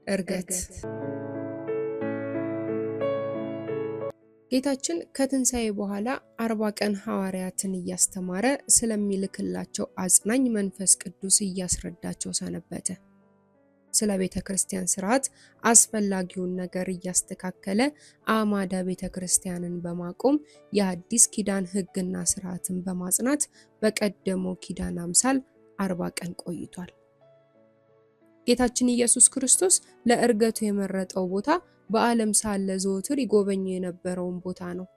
ዕርገት። ጌታችን ከትንሣኤ በኋላ 40 ቀን ሐዋርያትን እያስተማረ ስለሚልክላቸው አጽናኝ መንፈስ ቅዱስ እያስረዳቸው ሰነበተ። ስለ ቤተ ክርስቲያን ስርዓት አስፈላጊውን ነገር እያስተካከለ አዕማደ ቤተ ክርስቲያንን በማቆም የአዲስ ኪዳን ሕግና ስርዓትን በማጽናት በቀደመው ኪዳን አምሳል 40 ቀን ቆይቷል። ጌታችን ኢየሱስ ክርስቶስ ለዕርገቱ የመረጠው ቦታ በዓለም ሳለ ዘወትር ይጎበኘው የነበረውን ቦታ ነው።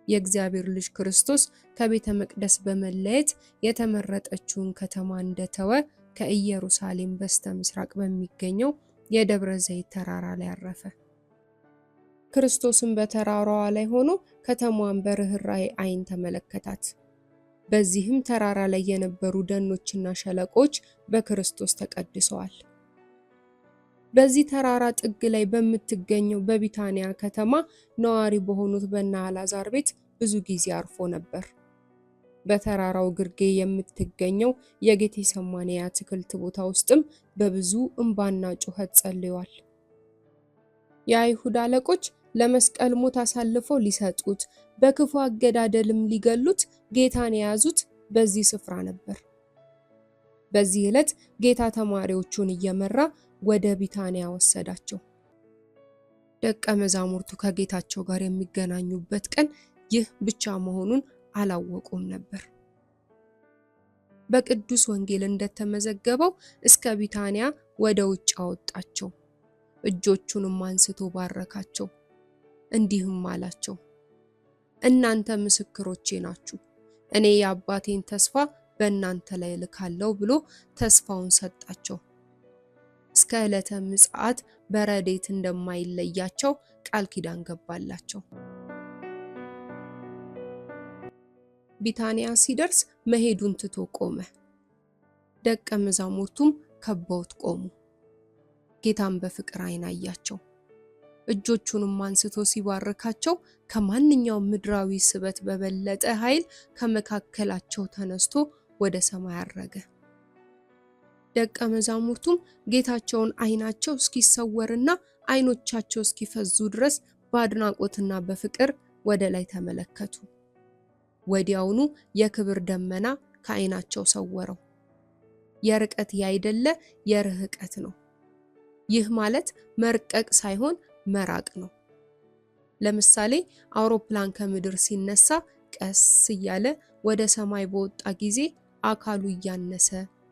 የእግዚአብሔር ልጅ ክርስቶስ ከቤተ መቅደስ በመለየት የተመረጠችውን ከተማ እንደተወ ከኢየሩሳሌም በስተ ምስራቅ በሚገኘው የደብረ ዘይት ተራራ ላይ አረፈ። ክርስቶስም በተራራዋ ላይ ሆኖ ከተማዋን በርኅራኄ ዓይን ተመለከታት። በዚህም ተራራ ላይ የነበሩ ደኖችና ሸለቆች በክርስቶስ ተቀድሰዋል። በዚህ ተራራ ጥግ ላይ በምትገኘው በቢታንያ ከተማ ነዋሪ በሆኑት በእነ አልዓዛር ቤት ብዙ ጊዜ አርፎ ነበር። በተራራው ግርጌ የምትገኘው የጌቴሰማኒ የአትክልት ቦታ ውስጥም በብዙ እንባና ጩኸት ጸልዮአል። የአይሁድ አለቆች ለመስቀል ሞት አሳልፈው ሊሰጡት በክፉ አገዳደልም ሊገሉት ጌታን የያዙት በዚህ ስፍራ ነበር። በዚህ ዕለት ጌታ ተማሪዎቹን እየመራ ወደ ቢታንያ ወሰዳቸው። ደቀ መዛሙርቱ ከጌታቸው ጋር የሚገናኙበት ቀን ይህ ብቻ መሆኑን አላወቁም ነበር። በቅዱስ ወንጌል እንደተመዘገበው እስከ ቢታንያ ወደ ውጭ አወጣቸው፣ እጆቹንም አንስቶ ባረካቸው፣ እንዲህም አላቸው፦ እናንተ ምስክሮቼ ናችሁ፣ እኔ የአባቴን ተስፋ በእናንተ ላይ እልካለሁ ብሎ ተስፋውን ሰጣቸው። እስከ ዕለተ ምጽአት በረድኤት እንደማይለያቸው ቃል ኪዳን ገባላቸው። ቢታንያ ሲደርስ መሄዱን ትቶ ቆመ። ደቀ መዛሙርቱም ከበውት ቆሙ። ጌታም በፍቅር ዓይን አያቸው። እጆቹንም አንስቶ ሲባርካቸው ከማንኛውም ምድራዊ ስበት በበለጠ ኃይል ከመካከላቸው ተነስቶ ወደ ሰማይ አረገ። ደቀ መዛሙርቱም ጌታቸውን ዓይናቸው እስኪሰወርና ዓይኖቻቸው እስኪፈዙ ድረስ በአድናቆትና በፍቅር ወደ ላይ ተመለከቱ። ወዲያውኑ የክብር ደመና ከዓይናቸው ሰወረው። የርቀት ያይደለ የርህቀት ነው። ይህ ማለት መርቀቅ ሳይሆን መራቅ ነው። ለምሳሌ አውሮፕላን ከምድር ሲነሳ ቀስ እያለ ወደ ሰማይ በወጣ ጊዜ አካሉ እያነሰ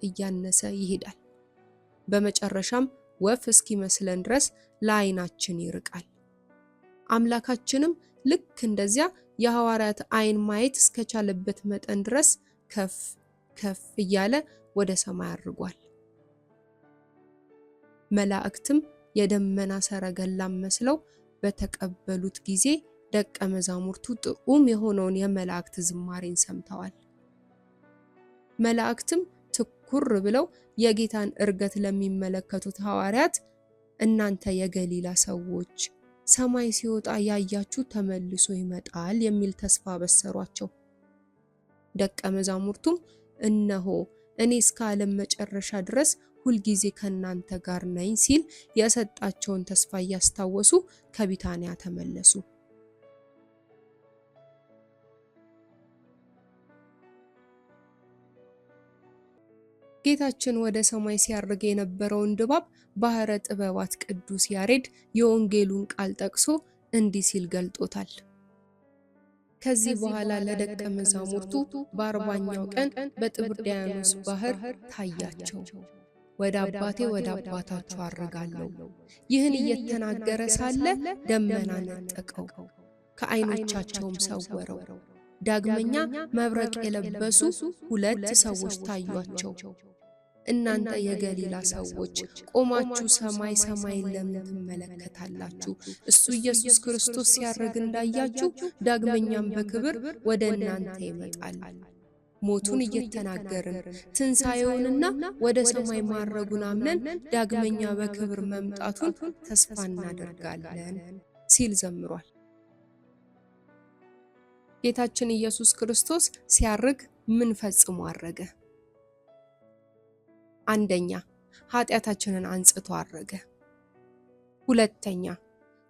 እያነሰ ይሄዳል። በመጨረሻም ወፍ እስኪመስለን ድረስ ለዓይናችን ይርቃል። አምላካችንም ልክ እንደዚያ የሐዋርያት ዓይን ማየት እስከቻለበት መጠን ድረስ ከፍ ከፍ እያለ ወደ ሰማይ አድርጓል። መላእክትም የደመና ሰረገላም መስለው በተቀበሉት ጊዜ ደቀ መዛሙርቱ ጥዑም የሆነውን የመላእክት ዝማሬን ሰምተዋል። መላእክትም ትኩር ብለው የጌታን ዕርገት ለሚመለከቱት ሐዋርያት እናንተ የገሊላ ሰዎች ሰማይ ሲወጣ ያያችሁ ተመልሶ ይመጣል የሚል ተስፋ አበሰሯቸው። ደቀ መዛሙርቱም እነሆ እኔ እስከ ዓለም መጨረሻ ድረስ ሁልጊዜ ከእናንተ ጋር ነኝ ሲል የሰጣቸውን ተስፋ እያስታወሱ ከቢታንያ ተመለሱ። ጌታችን ወደ ሰማይ ሲያርግ የነበረውን ድባብ ባህረ ጥበባት ቅዱስ ያሬድ የወንጌሉን ቃል ጠቅሶ እንዲህ ሲል ገልጦታል። ከዚህ በኋላ ለደቀ መዛሙርቱ በ40ኛው ቀን በጥብርያኖስ ባህር ታያቸው። ወደ አባቴ ወደ አባታችሁ አርጋለሁ። ይህን እየተናገረ ሳለ ደመና ነጠቀው፣ ከዓይኖቻቸውም ሰወረው። ዳግመኛ መብረቅ የለበሱ ሁለት ሰዎች ታዩአቸው። እናንተ የገሊላ ሰዎች ቆማችሁ ሰማይ ሰማይን ለምን ትመለከታላችሁ? እሱ ኢየሱስ ክርስቶስ ሲያርግ እንዳያችሁ ዳግመኛም በክብር ወደ እናንተ ይመጣል። ሞቱን እየተናገርን ትንሣኤውንና ወደ ሰማይ ማረጉን አምነን ዳግመኛ በክብር መምጣቱን ተስፋ እናደርጋለን ሲል ዘምሯል። ጌታችን ኢየሱስ ክርስቶስ ሲያርግ ምን ፈጽሞ አረገ? አንደኛ፣ ኃጢአታችንን አንጽቶ አረገ። ሁለተኛ፣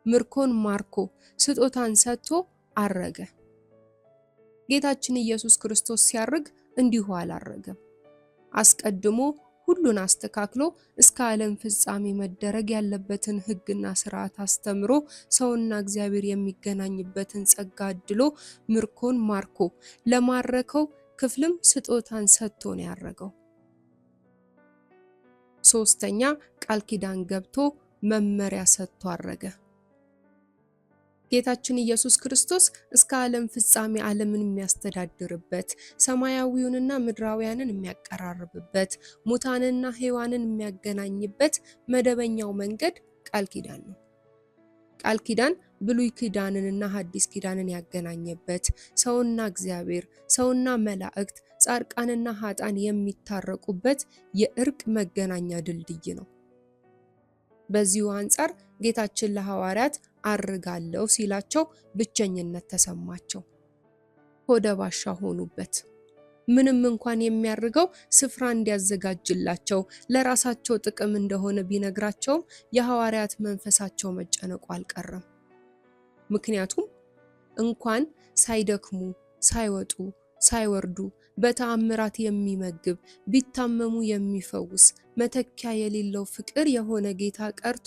ምርኮን ማርኮ ስጦታን ሰጥቶ አረገ። ጌታችን ኢየሱስ ክርስቶስ ሲያርግ እንዲሁ አላረገም። አስቀድሞ ሁሉን አስተካክሎ እስከ ዓለም ፍጻሜ መደረግ ያለበትን ሕግና ስርዓት አስተምሮ ሰውና እግዚአብሔር የሚገናኝበትን ጸጋ አድሎ ምርኮን ማርኮ ለማረከው ክፍልም ስጦታን ሰጥቶ ነው ያረገው። ሶስተኛ፣ ቃል ኪዳን ገብቶ መመሪያ ሰጥቶ አረገ። ጌታችን ኢየሱስ ክርስቶስ እስከ ዓለም ፍጻሜ ዓለምን የሚያስተዳድርበት፣ ሰማያዊውንና ምድራውያንን የሚያቀራርብበት፣ ሙታንና ሕያዋንን የሚያገናኝበት መደበኛው መንገድ ቃል ኪዳን ነው። ቃል ኪዳን ብሉይ ኪዳንንና ሐዲስ ኪዳንን ያገናኘበት፣ ሰውና እግዚአብሔር፣ ሰውና መላእክት፣ ጻድቃንና ኃጥአን የሚታረቁበት የእርቅ መገናኛ ድልድይ ነው። በዚሁ አንጻር ጌታችን ለሐዋርያት አርጋለሁ ሲላቸው ብቸኝነት ተሰማቸው፣ ሆደ ባሻ ሆኑበት። ምንም እንኳን የሚያርገው ስፍራ እንዲያዘጋጅላቸው ለራሳቸው ጥቅም እንደሆነ ቢነግራቸውም የሐዋርያት መንፈሳቸው መጨነቁ አልቀረም። ምክንያቱም እንኳን ሳይደክሙ ሳይወጡ ሳይወርዱ በተአምራት የሚመግብ፣ ቢታመሙ የሚፈውስ፣ መተኪያ የሌለው ፍቅር የሆነ ጌታ ቀርቶ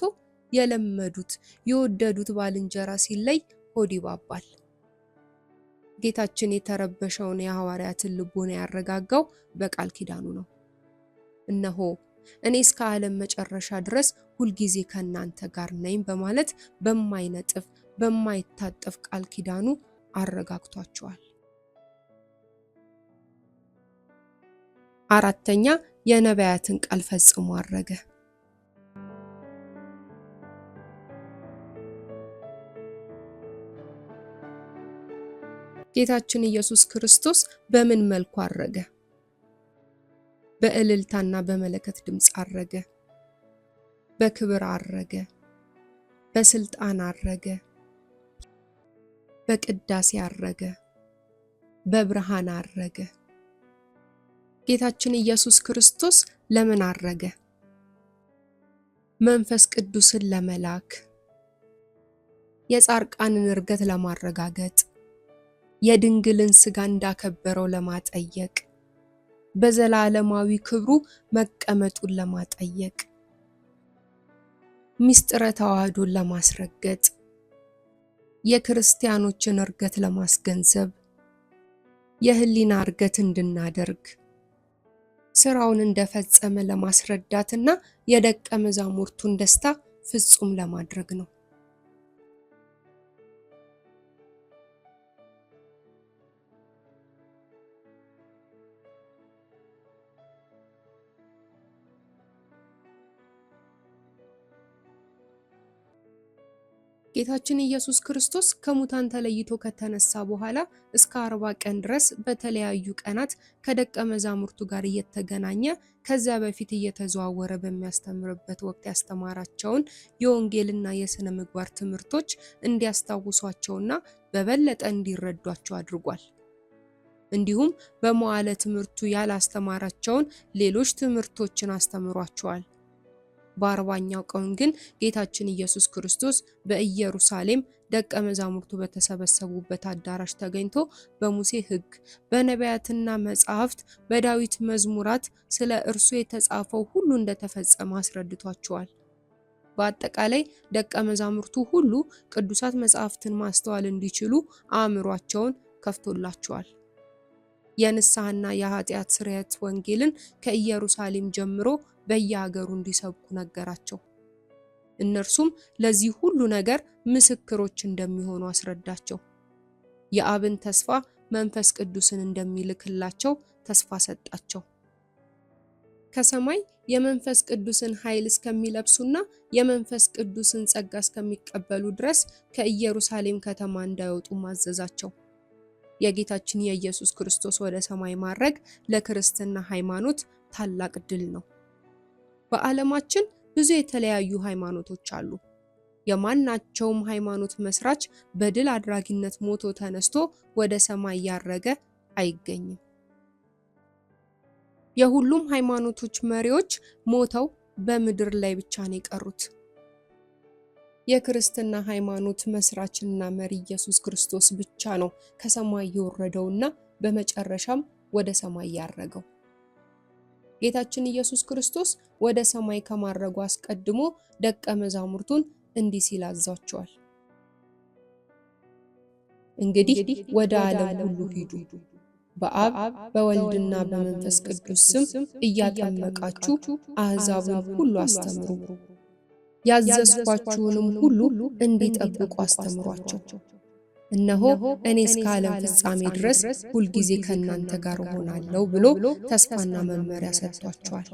የለመዱት የወደዱት ባልንጀራ ሲለይ ሆድ ይባባል። ጌታችን የተረበሸውን የሐዋርያትን ልቦና ያረጋጋው በቃል ኪዳኑ ነው። እነሆ እኔ እስከ ዓለም መጨረሻ ድረስ ሁልጊዜ ከእናንተ ጋር ነኝ በማለት በማይነጥፍ በማይታጠፍ ቃል ኪዳኑ አረጋግቷቸዋል። አራተኛ፣ የነቢያትን ቃል ፈጽሞ አረገ። ጌታችን ኢየሱስ ክርስቶስ በምን መልኩ አረገ? በእልልታና በመለከት ድምፅ አረገ። በክብር አረገ። በስልጣን አረገ። በቅዳሴ አረገ። በብርሃን አረገ። ጌታችን ኢየሱስ ክርስቶስ ለምን አረገ? መንፈስ ቅዱስን ለመላክ፣ የጻርቃንን እርገት ለማረጋገጥ፣ የድንግልን ስጋ እንዳከበረው ለማጠየቅ፣ በዘላለማዊ ክብሩ መቀመጡን ለማጠየቅ፣ ምስጢረ ተዋህዶን ለማስረገጥ፣ የክርስቲያኖችን እርገት ለማስገንዘብ፣ የህሊና እርገት እንድናደርግ፣ ስራውን እንደፈጸመ ለማስረዳትና የደቀ መዛሙርቱን ደስታ ፍጹም ለማድረግ ነው። ጌታችን ኢየሱስ ክርስቶስ ከሙታን ተለይቶ ከተነሳ በኋላ እስከ 40 ቀን ድረስ በተለያዩ ቀናት ከደቀ መዛሙርቱ ጋር እየተገናኘ ከዚያ በፊት እየተዘዋወረ በሚያስተምርበት ወቅት ያስተማራቸውን የወንጌልና የሥነ ምግባር ትምህርቶች እንዲያስታውሷቸውና በበለጠ እንዲረዷቸው አድርጓል። እንዲሁም በመዋዕለ ትምህርቱ ያላስተማራቸውን ሌሎች ትምህርቶችን አስተምሯቸዋል። በ40ኛው ቀን ግን ጌታችን ኢየሱስ ክርስቶስ በኢየሩሳሌም ደቀ መዛሙርቱ በተሰበሰቡበት አዳራሽ ተገኝቶ በሙሴ ሕግ፣ በነቢያትና መጻሕፍት፣ በዳዊት መዝሙራት ስለ እርሱ የተጻፈው ሁሉ እንደተፈጸመ አስረድቷቸዋል። በአጠቃላይ ደቀ መዛሙርቱ ሁሉ ቅዱሳት መጻሕፍትን ማስተዋል እንዲችሉ አእምሯቸውን ከፍቶላቸዋል። የንስሐና የኃጢአት ስርየት ወንጌልን ከኢየሩሳሌም ጀምሮ በየሀገሩ እንዲሰብኩ ነገራቸው። እነርሱም ለዚህ ሁሉ ነገር ምስክሮች እንደሚሆኑ አስረዳቸው። የአብን ተስፋ መንፈስ ቅዱስን እንደሚልክላቸው ተስፋ ሰጣቸው። ከሰማይ የመንፈስ ቅዱስን ኃይል እስከሚለብሱና የመንፈስ ቅዱስን ጸጋ እስከሚቀበሉ ድረስ ከኢየሩሳሌም ከተማ እንዳይወጡ ማዘዛቸው። የጌታችን የኢየሱስ ክርስቶስ ወደ ሰማይ ማረግ ለክርስትና ሃይማኖት ታላቅ ድል ነው። በዓለማችን ብዙ የተለያዩ ሃይማኖቶች አሉ። የማናቸውም ሃይማኖት መስራች በድል አድራጊነት ሞቶ ተነስቶ ወደ ሰማይ ያረገ አይገኝም። የሁሉም ሃይማኖቶች መሪዎች ሞተው በምድር ላይ ብቻ ነው የቀሩት። የክርስትና ሃይማኖት መስራችና መሪ ኢየሱስ ክርስቶስ ብቻ ነው ከሰማይ የወረደውና በመጨረሻም ወደ ሰማይ ያረገው። ጌታችን ኢየሱስ ክርስቶስ ወደ ሰማይ ከማረጉ አስቀድሞ ደቀ መዛሙርቱን እንዲህ ሲል አዟቸዋል። እንግዲህ ወደ ዓለም ሁሉ ሂዱ፣ በአብ በወልድና በመንፈስ ቅዱስ ስም እያጠመቃችሁ አሕዛብን ሁሉ አስተምሩ፣ ያዘዝኳችሁንም ሁሉ እንዲጠብቁ አስተምሯቸው። እነሆ እኔ እስከ ዓለም ፍጻሜ ድረስ ሁልጊዜ ከእናንተ ጋር እሆናለሁ ብሎ ተስፋና መመሪያ ሰጥቷቸዋል።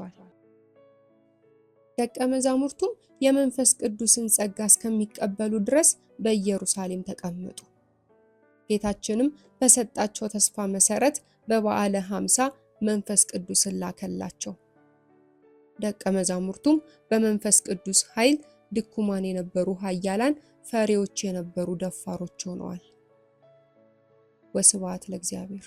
ደቀ መዛሙርቱም የመንፈስ ቅዱስን ጸጋ እስከሚቀበሉ ድረስ በኢየሩሳሌም ተቀመጡ። ጌታችንም በሰጣቸው ተስፋ መሰረት በበዓለ 50 መንፈስ ቅዱስን ላከላቸው። ደቀ መዛሙርቱም በመንፈስ ቅዱስ ኃይል ድኩማን የነበሩ ኃያላን፣ ፈሪዎች የነበሩ ደፋሮች ሆነዋል። ወስብሐት ለእግዚአብሔር።